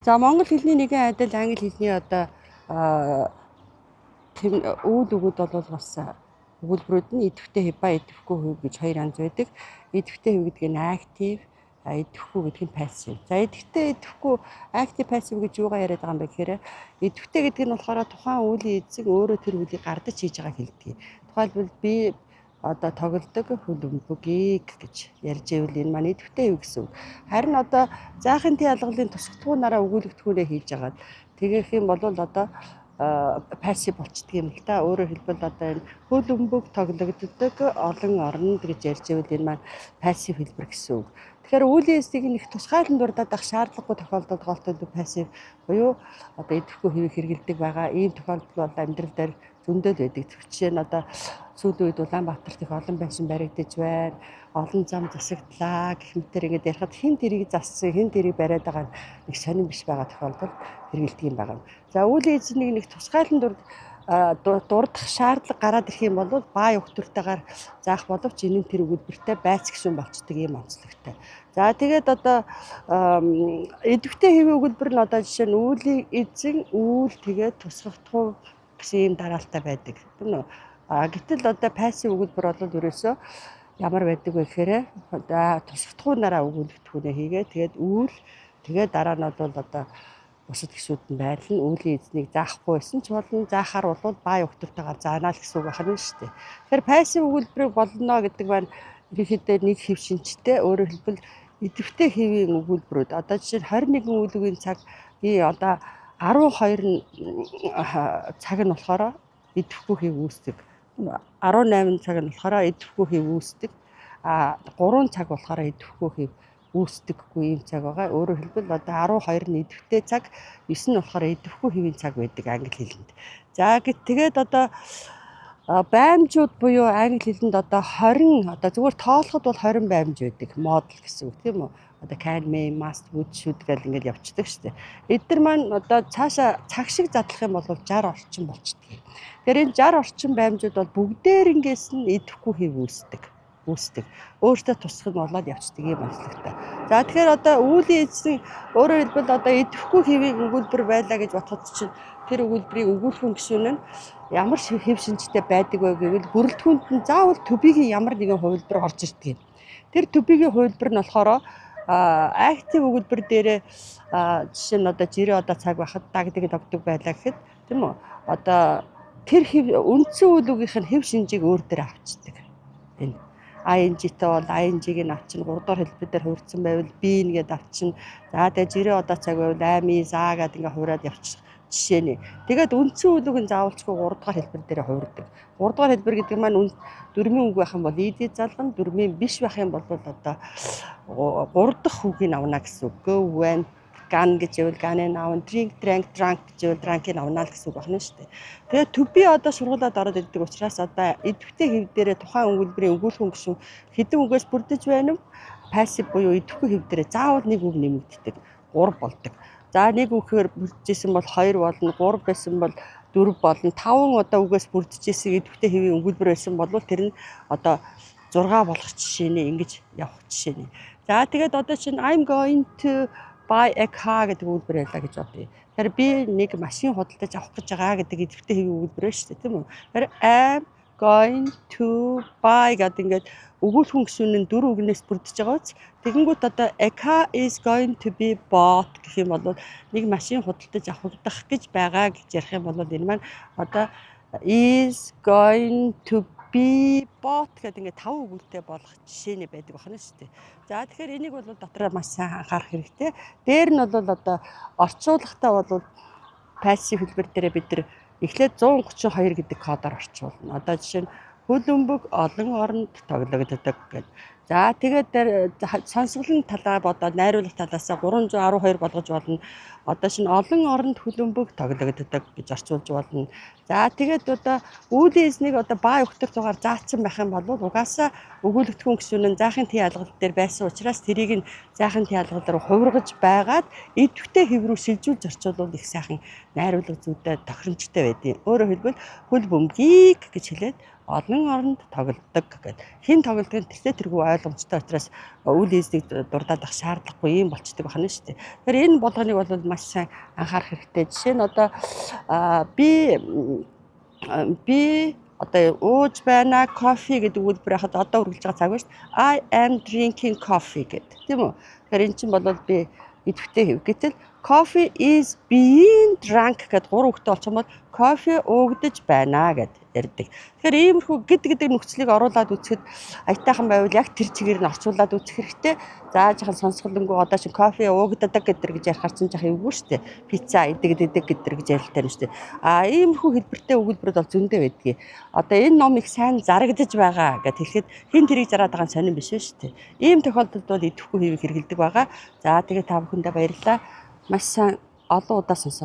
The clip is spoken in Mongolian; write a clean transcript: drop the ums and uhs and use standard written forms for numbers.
За, монгол хэлний нэгэн адил англи хэлний одоо үйл үгүүд бол бас өгүүлбэрүүд нь идэвхтэй хэв ба идэвхгүй хэв гэж хоёр янз байдаг. Идэвхтэй хэв гэдэг нь active, идэвхгүй гэдэг нь passive. За, идэвхтэй, идэвхгүй, active, passive гэж юугаа яриад байгаа юм бэ гэхээр идэвхтэй гэдэг нь болохоор тухайн үйлийн эзэн өөрөө тэр үйлийг гардаж хийж байгааг хэлдэг. Тухайлбал би одоо тоглодог хөл бөмбөгийг гэж ярьж байвал энэ маань идэвхтэй хэв гэсэн үг. Харин одоо заахын тий ялгалын тусагдахуунаараа өгүүлэгдэхүүнээ хийж байгаад тэгэх юм бол одоо passive болчдөг юм л да. Өөрөөр хэлбэл, одоо энэ хөл бөмбөг тоглогддог олон оронд гэж ярьж байвал энэ маань passive хэлбэр гэсэн үг. Тэгэхээр үйлийн эзнийг нэг тусгайлан дурдаад авах шаардлагагүй тохиолдолд голтой passive буюу одоо идэвхгүй хэвийг хэрэглэдэг байгаа. Ийм тохиолдол бол амьдрал дээр зөндөл байдаг. Жишээ нь одоо сүүлийн үед Улаанбаатарт их олон байшин баригдаж байна. Олон зам засагдлаа гэх мэтэр ингээд ярихад хэн тэрийг зассан, хэн тэрийг бариад байгаа нь нэг сонин биш байгаа тохиолдолд хэрэглэдэг юм байна. За, үйлийн эзнийг нэг тусгайлан дурдах шаардлага гараад ирэх юм бол by өгтөртэйгээр заах боловч энэ нь тэр өгүүлбэртэй байц гишүүн болчдөг юм онцлогтой. За, тэгээд одоо идэвхтэй хэвийн өгүүлбэр нь одоо жишээ нь үйлийн эзэн, үйл, тэгээд тусгагдах гэсэн ийм дараалтай байдаг. Тийм үү? А гэтэл одоо passive өгүүлбэр бол ерөөсөө ямар байдаг вэ гэхээр одоо тусгагдахуунаараа өгүүлэгдэхүүнээ хийгээ, тэгээд үйл, тэгээд дараа нь бол одоо бусад гишүүд нь байрлал нь үйлийн эзнийг заахгүй байсан ч болно, заахаар бол by өгтөртэйгээр заана л гэсэн үг байна шүү дээ. Тэгэхээр passive өгүүлбэрийг болно гэдэг маань ерөнхийдөө нэг хэв шинжтэй. Өөрөөр хэлбэл, идэвхтэй хэвийн өгүүлбэрүүд одоо жишээ нь 21 үйл үгийн цаг би одоо 12 нь цаг нь болохоор идэвхгүй хэв үүсдэг. 18 цаг нь болохоор идэвхгүй хэв үүсдэг. А 3 цаг болохоор идэвхгүй хэв үүсдэггүй ийм цаг байгаа. Өөрөөр хэлбэл, одоо 12 нь идэвхтэй цаг, 9 нь болохоор идэвхгүй хэвийн цаг байдаг англи хэлэнд. За, тэгээд одоо баймжууд буюу англи хэлэнд одоо 20, одоо зүгээр тоолоход бол 20 баймж байдаг. Modal гэсэн үг, тийм үү? Одоо can, may, must, would, should гэл ингээл явцдаг шүү дээ. Эдгээр маань одоо цаашаа цаг шиг задлах юм бол 60 орчим болчдөг. Тэгэхээр энэ 60 орчим баймжууд бол бүгдээрэнгээс нь идэвхгүй хэв үүсдэг. Өөртөө тусах нь болоод явцдаг юм онцлогтой. За, тэгэхээр одоо үйлийн эзэн, өөрөөр хэлбэл, одоо идэвхгүй хэвийн өгүүлбэр байлаа гэж бодоход чинь тэр өгүүлбэрийг өгүүлэх гишүүн нь ямар хэв шинжтэй байдаг вэ гэвэл бүрэлдэхүүнд нь заавал to be-гийн ямар нэгэн хувилбар орж ирдэг юм. Тэр to be-гийн хувилбар нь болохоор active өгүүлбэр дээрээ, жишээ нь одоо жирийн одоо цаг байхад дагдаг догдог байлаа гэхэд, тийм үү? Одоо тэр хэв үндсэн үйл үгийнх нь хэв шинжийг өөр дээр авчдаг. Энэ ING-тэй бол ING-г нь авчина, 3 дахь хэлбэр дээр хувирсан байвал be нэгэд авчина. За, тэгээ жирийн одоо цаг байвал am, is, are гэдэг ингээ хувираад явчих жишээ нэ. Тэгээд үндсэн үйл үг нь заавалчгүй 3 дахь хэлбэр дээр хувирдаг. 3 дахь хэлбэр гэдэг маань дүрмийн үг байх юм бол ed залгана, дүрмийн биш байх юм бол одоо 3 дахь үгийг авна гэсэн үг. Go, went, gone гэж ивэл gone-ыг авна, drink, drank, drunk гэж ивэл drunk-ыг авна л гэсэн үг байна шүү дээ. Тэгээд to be одоо сургуулаад ороод ирдэг учраас одоо идэвхтэй хэв дээрээ тухайн өгүүлбэрийн өгүүлэх гишүүн хэдэн үгээс бүрдэж байна вэ? Passive буюу идэвхгүй хэв дээрээ заавал нэг үг нэмэгддэг. 3 болдог. За, нэг үгээр бүрдчихсэн бол 2 болно, 3 байсан бол 4 болно. 5 одоо үгээс бүрдчихсэн идэвхтэй хэвийн өгүүлбэр байсан бол тэр нь одоо 6 болох жишээ нэ, ингэж явах жишээ нэ. За, тэгээд одоо чинь "I'm going to buy a car" гэдэг өгүүлбэр байлаа гэж бодъё. Тэгэхээр би нэг машин худалдаж авах гэж байгаа гэдэг идэвхтэй хэвийн өгүүлбэр байна шүү дээ, тийм үү? Тэгэхээр am going to buy гэдэг ингээд өгүүлэх гишүүн нь дөрвөн үгнээс бүрдэж байгаа биз. Тэгэнгүүт одоо a car is going to be bought гэх юм бол нэг машин худалдаж авахдах гэж байгаа гэж ярих юм бол энэ маань одоо is going to be bought гэдэг ингээд таван өгүүлэлтэй болох жишээний байдаг байна шүү дээ. За, тэгэхээр энийг бол дотроо маш сайн анхаарах хэрэгтэй. Дээр нь бол одоо орчуулгатай бол passive хэлбэр дээрээ бид нар эхлээд 132 гэдэг кодоор орчуулна. Одоо жишээ нь хөл бөмбөг олон оронд тоглогддог гэдэг. За, тэгээд сонсголын талаа бодоод найруулах талаасаа 312 болгож болно. Одоо шинэ олон оронд хөл бөмбөг тоглогддог гэж орчуулж болно. За, тэгээд одоо үйлийн эзнийг одоо by өгтөр зугаар заасан байх юм бол угаасаа өгүүлэгдэхүүн гишүүн нь заахын тий ялгалт дээр байсан учраас тэрийг нь заахын тий ялгалт руу хувиргаж байгаад идэвхтэй хэв рүү шилжүүлж орчуулвал их сайхан найруулга зүйтэй, тохиромжтой байдیں۔ Өөрөөр хэлбэл, хөл бөмбөгийг гэж хэлээд Олон оронд тоглодог гэдэг. Хэн тоглодог нь тэртээ тэргүй ойлгомжтой учраас үл is-ийг дурдаад ах шаардлагагүй юм болчдөг байна шүү дээ. Тэгэхээр энэ болгоныг бол маш сайн анхаарах хэрэгтэй. Жишээ нь одоо би одоо ууж байна кофе гэдэг өгүүлбэр хахад одоо үргэлж байгаа цаг ба шүү дээ. "I am drinking coffee" гэдэг. Тийм үү? Тэгэхээр эн чинь бол би идэвхтэй хэв. Гэтэл "Coffee is being drunk" гэд гурван үгтэй болчих юм бол кофе уугдаж байна гэд ярьдаг. Тэгэхээр иймэрхүү гэд гэдэг нөхцөлийг оруулаад үзэхэд аятайхан байвал яг тэр чигээр нь орчуулад үзэх хэрэгтэй. За, жаахан сонсголонгүй одоо чинь кофе уугддаг гэдэр гэж ярихаар чинь жаахан эвгүй шүү дээ. Пицца идэгддэг гэдэр гэж ярилтай юм шүү дээ. А иймэрхүү хэлбэртэй өгүүлбэрүүд бол зөндөө байдгийг. Одоо энэ ном их сайн зарагдаж байгаа гэд хэлэхэд хэн тэрийг зараад байгаа нь сонин биш шүү дээ. Ийм тохиолдолд бол идэвхгүй хэвийг хэрэглэдэг байгаа. За, тэгээ та бүхэндээ баярлалаа. Маш сайн олон удаа сонсоорой.